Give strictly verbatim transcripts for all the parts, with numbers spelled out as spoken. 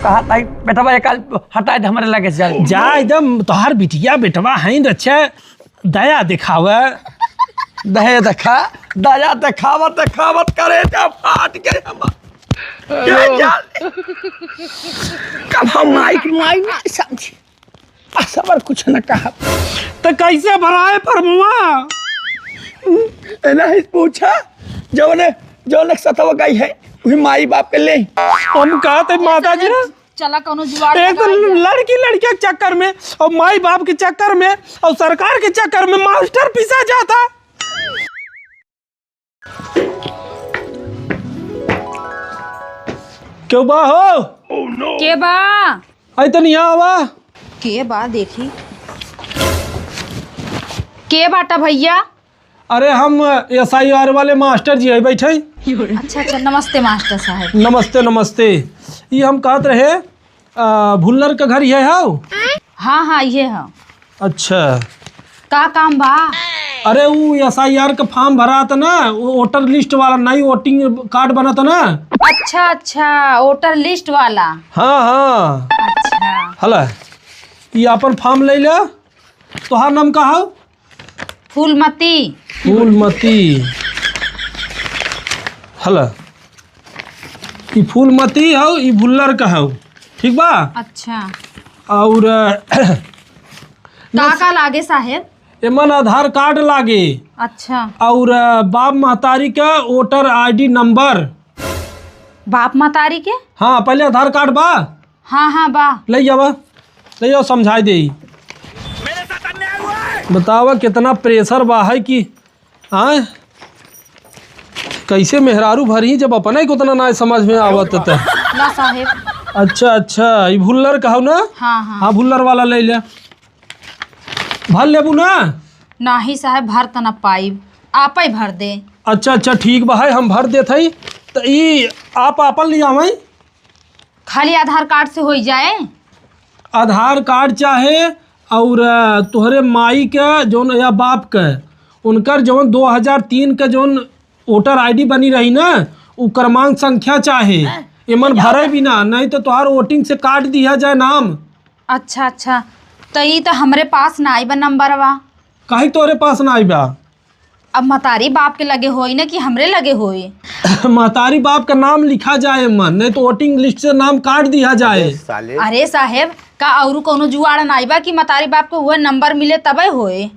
कहा ताई, बेटवा एक आध हटाए दे हमरे लगे से, चल। जा, एकदम तोहार बिटिया बेटवा हईन, अच्छा, दया देखावे। दया देखा, दया देखावत, देखावत करेजा फाट गए हमार। जा, जा। कब हम माई के माई ना समझी। बस, और कुछ न कहा। तो कैसे भराए फॉर्मवा? ए, नहीं पूछा, जौने, जौने सतवा गई है, वही माई बाप के ले। हम कहा थे माता जी, चला कौनो जुगाड़ एक तो लगाई जाए। लड़की लड़के के चक्कर में और माई बाप के चक्कर में और सरकार के चक्कर में मास्टर पिसा जाता। केहू बा हो? के बा? आई तनी यहाँ आवा। के बा देखी? के बाटा भैया? अरे हम एस आई आर वाले मास्टर जी है, बैठे। अच्छा, अच्छा, नमस्ते मास्टर साहब। नमस्ते, नमस्ते। ये हम कहत रहे, आ, भुल्लर का घर ये है? हाँ, हाँ, ये है। अच्छा। का काम बा? अरे, उ एस आई आर का फॉर्म भरा था ना, वो वोटर लिस्ट वाला, नई वोटिंग कार्ड बना था ना। अच्छा, अच्छा, वोटर लिस्ट वाला। हाँ, हाँ। अच्छा। हला, ये अपन फॉर्म ले ले। तोहार नाम का हौ? फूलमती। फूलमती। हला, ई फूलमती हौ, ई भुल्लर का हौ, ठीक बा? अच्छा। और, अ, का का लागे साहेब? एमन आधार कार्ड लागे। अच्छा। और, अ, बाप महतारी का वोटर आई डी नंबर। बाप महतारी के? हाँ, पहले आधार कार्ड बा? हाँ, हाँ, बा। ले आवा, ले आओ, समझाई देई। बतावा, कितना प्रेशर बा है कि, हाँ, कैसे मेहरारू भरी जब अपने को उतना ना समझ में आवत त। ना साहेब। अच्छा, अच्छा, ई भुल्लर कहू ना? हाँ, हाँ। हाँ, भुल्लर वाला ले ले। भर लेबू ना? नाही साहेब, भर त ना पाइब, आप ही भर दे। अच्छा, अच्छा, ठीक बा, है, हम भर देत हई। त ई आप आपन ले आवई। खाली आधार कार्ड से होई जाए? आधार कार्ड चाहे और, अ, तोहरे माई के जौन या बाप के, उनकर जौन दो हज़ार तीन के जौन वोटर आई डी बनी रही ना, उ क्रमांक संख्या चाहे। एमन भरे भी ना, नहीं तो तोहार वोटिंग से काट दिया जाए नाम। अच्छा, अच्छा, त ई त हमरे पास ना आई बा नंबरवा। काहे तोहरे पास ना आई बा? अब मतारी बाप के लगे होई ना कि हमरे लगे होई? मतारी बाप का नाम लिखा जाए मन, नहीं तो वोटिंग लिस्ट से नाम काट दिया जाए। अरे साहेब, का औरू कौनो जुआड़ नाई बा कि मतारी बाप के उहे नंबर मिले तबे होए?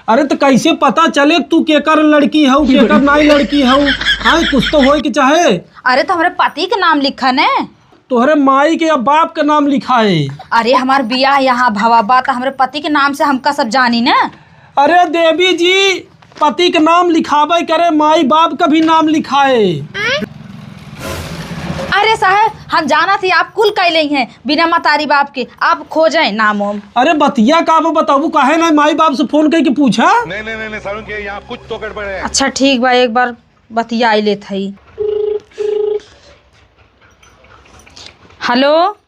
अरे तो कैसे पता चले तू केकर लड़की हऊ, केकर नाई लड़की हऊ? हाँ, कुछ तो होए के चाहे। अरे तो हमरे पति के नाम लिखा ने। तोहरे माई के या बाप के नाम लिखाए। अरे, हमार बियाह यहाँ भवा बा, त हमरे पति के नाम से हमका सब जानी न। अरे देवी जी, पति के नाम लिखाबे करे, माई बाप का भी नाम लिखाए। अरे साहेब, हम जानत ही आप कुल कैले हैं बिना मतारी बाप के, आप खोजें नाम ओम। अरे बतिया का वो बताबू, काहे ना माई बाप से फोन करके पूछा? नहीं, नहीं, नहीं, नहीं, सारुण के यहाँ कुछ तो गड़बड़ है। अच्छा ठीक बा, एक बार बतियाई लेत हई। हेलो।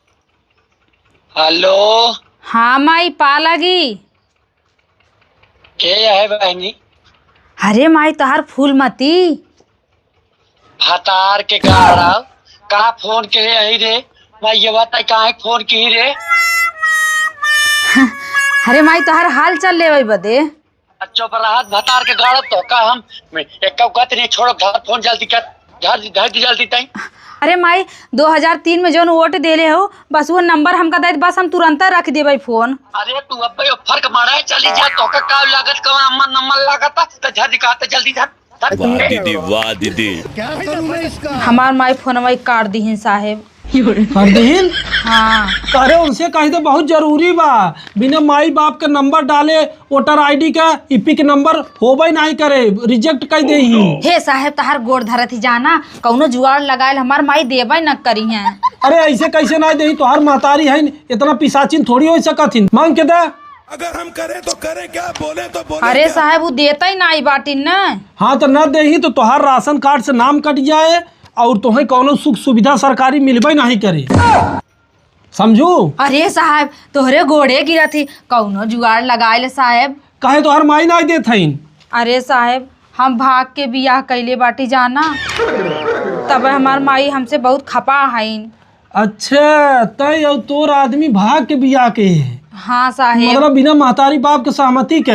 हेलो। हाँ माई, पा लगी। के है बहनी? अरे माई, तोहार फूलमती। भतार के गाड़ा, का फोन के है यही रे? माई, ये बता, काहे फोन की रे? अरे माई, तोहार हाल चाल लेवे बदे। चुप रहत भतार के गाड़ब तो का हम? मैं एक कहत नहीं, छोड़ो, घर फोन जल्दी कर, घर, घर की जल्दी तई। अरे माई, दो हज़ार तीन में जौन वोट देले हो, बस वो नंबर हमका दे दे, बस हम तुरंत रख देबै फोन। अरे तू अब यो फर्क मारा है, चली जा, तो का, का लागत, कौन अम्मा नंबर लागत, तो झट दिखाते जल्दी झट, झट। वाह दीदी, वाह दीदी। हमार माई फोनवा काट दीहिन साहेब। कर दीहिन? हाँ। अरे उनसे कह दे, बहुत जरूरी बा, बिना माई बाप के नंबर डाले वोटर आई डी का इपिक नंबर होबे नहीं करे, रिजेक्ट कर दे ही। हे साहेब, तहार गोड़ धरत ही जाना, कौनो जुआड़ लगायल हमार माई देबे न करी हैं। अरे ऐसे कैसे नहीं देही, तोहार महतारी है, इतना पिसाचिन थोड़ी हो सकत हिन, मांग के दे। अगर हम करें तो करें क्या, बोले तो बोले अरे क्या? साहेब, वो देते ही नहीं बाटिन न। हाँ तो न देही तो तोहार राशन कार्ड से नाम कट जाए और तोहे कौनो सुख सुविधा सरकारी मिलबे नहीं करे। समझू? अरे साहेब, तोहरे गोड़े गिरत ही, कौनो जुगाड़ लगाए ले साहेब। काहे तोहर माई नाई देत हईन? अरे साहेब, हम भाग के बियाह कैले बाटी जाना, तब हमार माई हमसे बहुत खपा हईन। अच्छा, तय अउ तोर आदमी भाग के बियाह के है? हाँ साहेब। मतलब बिना महतारी बाप के सहमति के?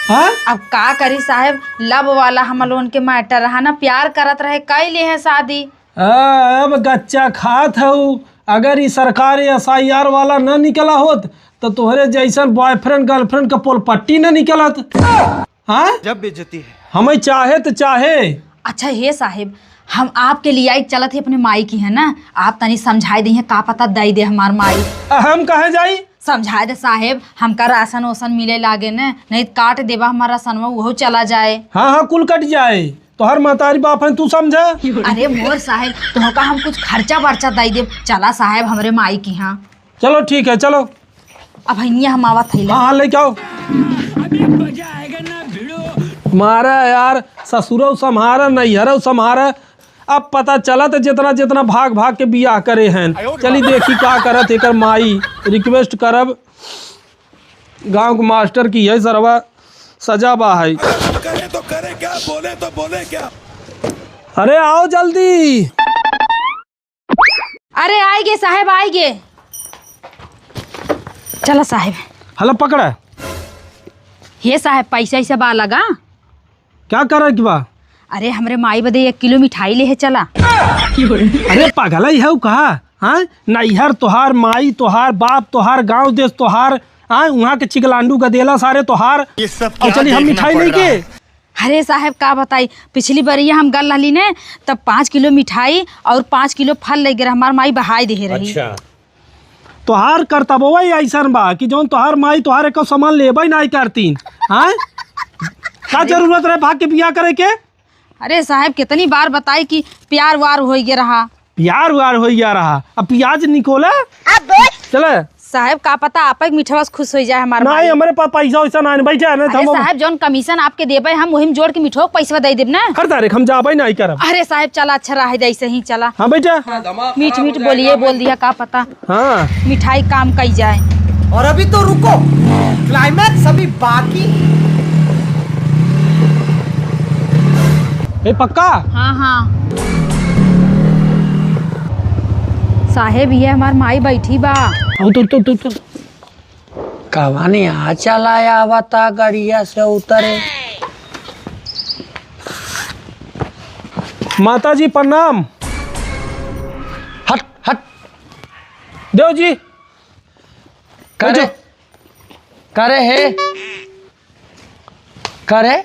हाँ? अब का करी साहेब, love वाला हम लोगन के matter रहा ना, प्यार करत रहे, कई ले है शादी। आ, अब गच्चा खात हऊ, अगर ई सरकार एस आई आर वाला न निकला होत, तो तोहरे जैसन boyfriend girlfriend का पोलपट्टी न निकलत। हाँ? जब बेइज्जती है। हमें चाहे तो चाहे। अच्छा हे साहेब, हम आपके लिए आई चलत ही अपने माई की है ना, आप तनी समझाए दे, का पता दई दे हमार माई। आ, हम कहाँ जाई? समझाए दे साहेब, हमका राशन ओसन मिले लागे न, नहीं तो काट देबा हमार राशनवा, उहो चला जाए। हाँ, हाँ, कुल कट जाए। तोहर महतारी बाप हैं, तू समझा। अरे मोर साहेब, तोहका हम कुछ खर्चा बर्चा दई देब। चला साहेब, हमरे माई की हाँ। चलो ठीक है, चलो। अब हियाँ हम आवत है। हाँ, हाँ, लेके आओ। मारा यार, ससुरौ सम्हारा, नैहरौ सम्हारा। अब पता चला तो जितना, जितना भाग, भाग के बियाह करे हैं। चली देखी का करत एकर माई। Request करब गाँव के मास्टर की, यही सरवा सजा बा है। करे तो करे क्या, बोले तो बोले क्या? अरे आओ जल्दी। अरे आइगे साहेब, आइगे। चला साहेब। हला पकड़ा। हे साहेब, पैसा ऐसा बा लगा। क्या करे के बा? अरे हमरे माई बदे एक किलो मिठाई ले है चला। अरे पगला ही है का? हाँ, नैहर तोहार, माई तोहार, बाप तोहार, गांव देश तोहार, हाँ, वहाँ के चिकलांडू गदेला सारे तोहार। ये सब और क्या चली हम देखना मिठाई पड़ लेके रहा है? अरे साहेब, का बताई, पिछली बरिया हम गल रहली ने, तब पाँच किलो मिठाई और पाँच किलो फल ले गए, हमार माई बहाई दे रही। अच्छा। तोहार करतबवा ही ऐसन बा कि जौन तोहार माई तोहार एको सामान लेबे नाहीं करतीन। हाँ? का जरूरत रहे भाग के बियाह करे के? अरे साहेब, कितनी बार बताई कि प्यार वार होई गया रहा। प्यार वार होई गया रहा। अब प्याज निकोला। चले। साहेब, का पता आप एक मिठवा से खुश हो जाए हमार नाहीं, माई। हमरे पास पैसा वैसा नाहीं, बैठे हैं ना, अरे हम साहेब, जौन commission आपके देबे, हम वही में जोड़ के मिठवा के पैसा दे देब ना। हर तारीख हम जाबे नाहीं करब। अरे साहेब, चला, अच्छा रहे दे, ऐसे ही चला। हाँ, बैठा। हाँ, मीठ मीठ बोलिए, बोल दिया, का पता। हाँ। मिठाई काम कई जाए। और अभी तो रुको, climax अभी बाकी। ए, पक्का? हाँ, हाँ। साहेब, ये हमार माई बैठी बा। उतर, उतर, उतर, उतर। कवन आ चला आवता गड़िया से उतरे। माता जी प्रणाम। हट, हट। देव जी। करे, बैठो। करे हे। करे।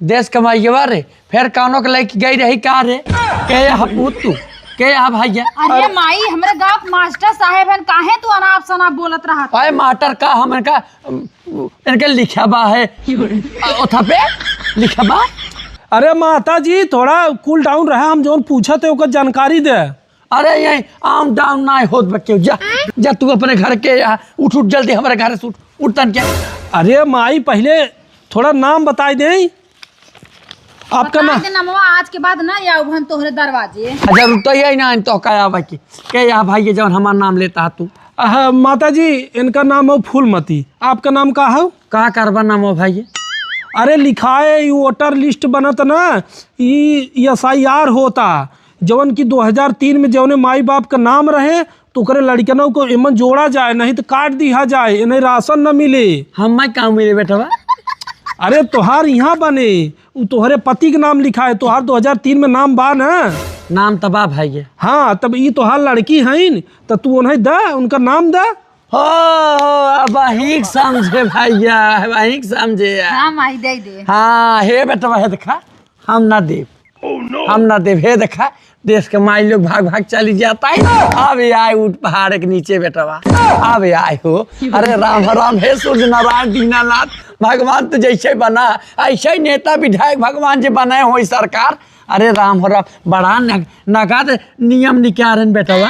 देश कमाइएवा रे, फिर कौनो के लेके गई रही का रे? के यह पूत तू? के यह भैया? अरे अरे माई, हमरे गाँव के मास्टर साहेब हन, काहे तू अनाप शनाप बोलत रहत? अरे मास्टर का हम इनका, इनके लिखा बा है। अ, ओथा पे लिखा बा। अरे माता जी, थोड़ा cool down रहा, हम जौन पूछत है ओकर जानकारी दे। अरे, यहीं आम डाम नाहीं होत बा केहू। जा, जा तू अपने घर के, यहाँ उठ, उठ जल्दी, हमारे घर से उठ, उठ तन के। अरे माई, पहिले थोड़ा नाम बताई दे। आपका बता ना दे नमवा, आज के बाद ना आउब हम तोहरे दरवाजे। अच्छा, रुक तो, यही ना तो का आवा की। के यहाँ भाई, ये जौन हमार नाम लेता है तू? आहा, माता जी, इनका नाम है फूलमती। आपका नाम का है? का करबा नाम हो भाई? अरे लिखाए, ई voter list बनत ना, ई एस आई आर होता, जवन की दो हज़ार तीन में जवने माई बाप का नाम रहे, तो ओकरे लड़कनों को एमन जोड़ा जाए, नहीं तो काट दिया जाए, इन्हें राशन न मिले। हमें का मिले बेटवा? अरे तोहार यहाँ बने, उ तोहरे पति के नाम लिखा है, तोहार दो हज़ार तीन में नाम बा ना? नाम त बा भाई। हाँ, तब ई तोहार लड़की हईन, त तू उन्हें द, उनका नाम द। हो, हो, अब अहिंक समझे भैया, अब अहिंक समझे। हाँ, माई, दे दे। हाँ, हे बेटवा, हे देखा, हम ना देब। हम ना देब, हे देखा, देश के माई लोग भाग भाग चली जाता है। अब आए ऊँट पहाड़ के नीचे बेटवा, अब आए हो। अरे राम हो राम, हे सूर्य नारायण दीनानाथ, भगवान तो जैसे बना, ऐसे ही नेता विधायक भगवान जी बनाए हो सरकार। अरे राम हो राम, बड़ा न-, नगद नियम निकारन बेटवा,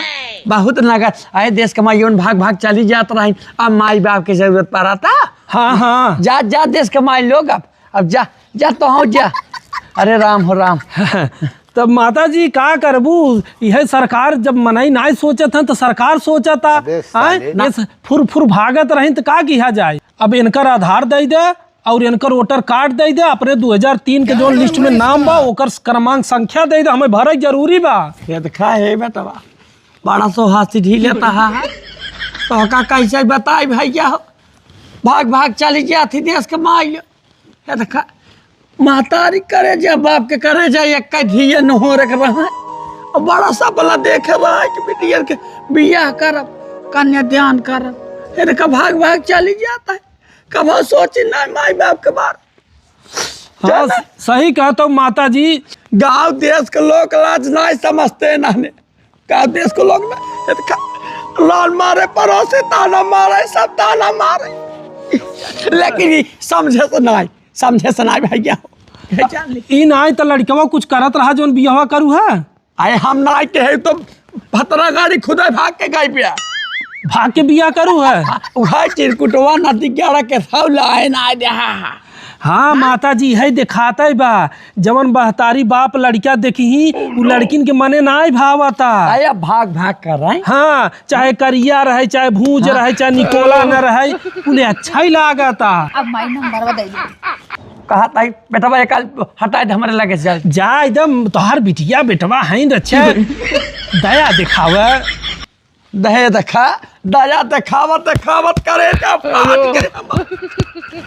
बहुत नगद। अरे देश के माई ओन भाग भाग चली जात रही, अब माई बाप के जरूरत पड़ता। हाँ, हाँ। जा, जा देश के माई लोग, अब, अब जा, जा तो हो जा। अरे राम हो राम। तब माता जी का करबू, यह सरकार जब मनई नाय सोचत हन तो सरकार सोचता। अबे आय, साले। ये स-, फुर फुर भागत रही तो का किया जाए। अब इनकर आधार दे दे, और इनकर वोटर कार्ड दे दे, अपने दो हज़ार तीन के जौन लिस्ट में नाम बा, ओकर क्रमांक संख्या दे दे, हमें भरे के जरूरी बा। ये देखा है बेटवा, बड़ा सोहासी ढीले तहा है। तोहका कैसे बताई भैया हो, भाग भाग चली जाती देश के माई। हे देखा, महतारी करे जा, बाप के करे जा, एक का धिये नहोर के रहा। और बड़ा सा बला देखे रहा है कि बिटियर के बियाह करब, कन्यादान करब। हे देखा, भाग भाग चली जाता है। कभो सोची ना माई बाप के बारे। हाँ, जाना। सही कहत हो माता जी। गाँव देश के लोग लाज नाहीं समझते नाने। गाँव देश के लोग ना, इनका लान मारे, पड़ोसी ताना मारे, सब ताना मारे। लेकिन ई समझे से नाहीं, समझे से नाहीं भैया। ई नाहीं त लड़कवा कुछ करत रहा जौन बियाहवा करू है। अरे हम नाहीं कहे तो भतरा गाड़ी खुदे भाग के गई पिया। भाग के बियाह करू है? उहे चिरकुटवा नदी गाड़ा के सब लाए ना दे। हाँ, माता जी, है देखाते बा, जवन बहतारी बाप लड़का देखी, उ लड़किन के मने नाहीं भावता। अरे भाग भाग कर रहे। हाँ, चाहे करिया रहे, चाहे भूंज रहे, चाहे निकोला न रहे, उन्हें अच्छा ही लागता। अब माई नंबर दे दे। कहा ताई, बेटवा एक आल हटाए दे हमरे लगे से, जा। जा, एकदम तोहार बिटिया बेटवा हैं, रच्छे दया दिखावे। दया देखा, दया देखावत, देखावत करे, जब हाथ करे हम।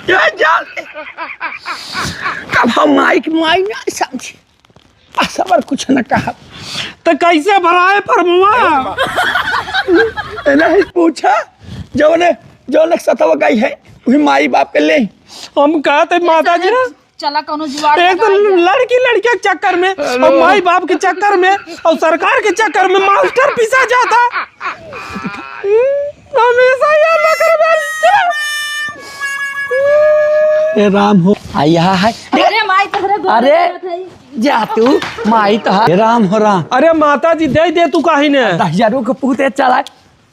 ये जान ले। तब हम माई के माई ना समझी। बस और कुछ न कहा। तो कैसे भराए फरमुआ? नहीं पूछा, जौने, जौने सतवा गई है, वही माई बाप के ले। हम कहते माता जी, चला, कौनो जुगाड़ एक तो लगाई। लड़की लड़के के चक्कर में, अरे। और माई बाप के चक्कर में, और सरकार के चक्कर में मास्टर पिसा जाता। हमेशा ये लकर ए राम हो। आ, यहाँ है। अरे माई, तोहरे गोड़ अरे, लागत है। जा तू, माई तो है। ए राम हो राम। अरे माता जी, दे दे तू काहे ने? दस हजार के पूते चला।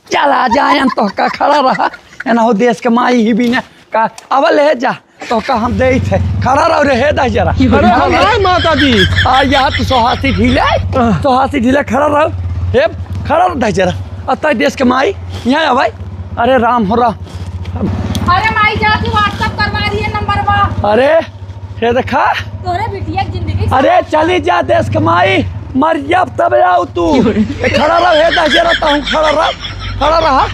चला जाए, हम तोहका खड़ा रहा। एना हो देश के माई ही भी ने का, अब ले जा, तोहका हम देइत है। खड़ा रहो रे, हे दहिजरा। अरे हम आए माता जी। आ, यहाँ तू सोहासी ढीले, आह। सोहासी ढीले खड़ा रहो। हे, खड़ा रहो दहिजरा। अतः देश के माई, यहाँ आवे। अरे राम हो राम। अरे माई, जा तू WhatsApp करवा रही है नंबर बा। अरे, हे देखा। तोरे बिटिया के जिंदगी से अरे चली जा देश के माई, मर जाब तब आऊ तू। ए, खड़ा रहो, हे दहिजरा, तहूँ खड़ा रहो, खड़ा रहा।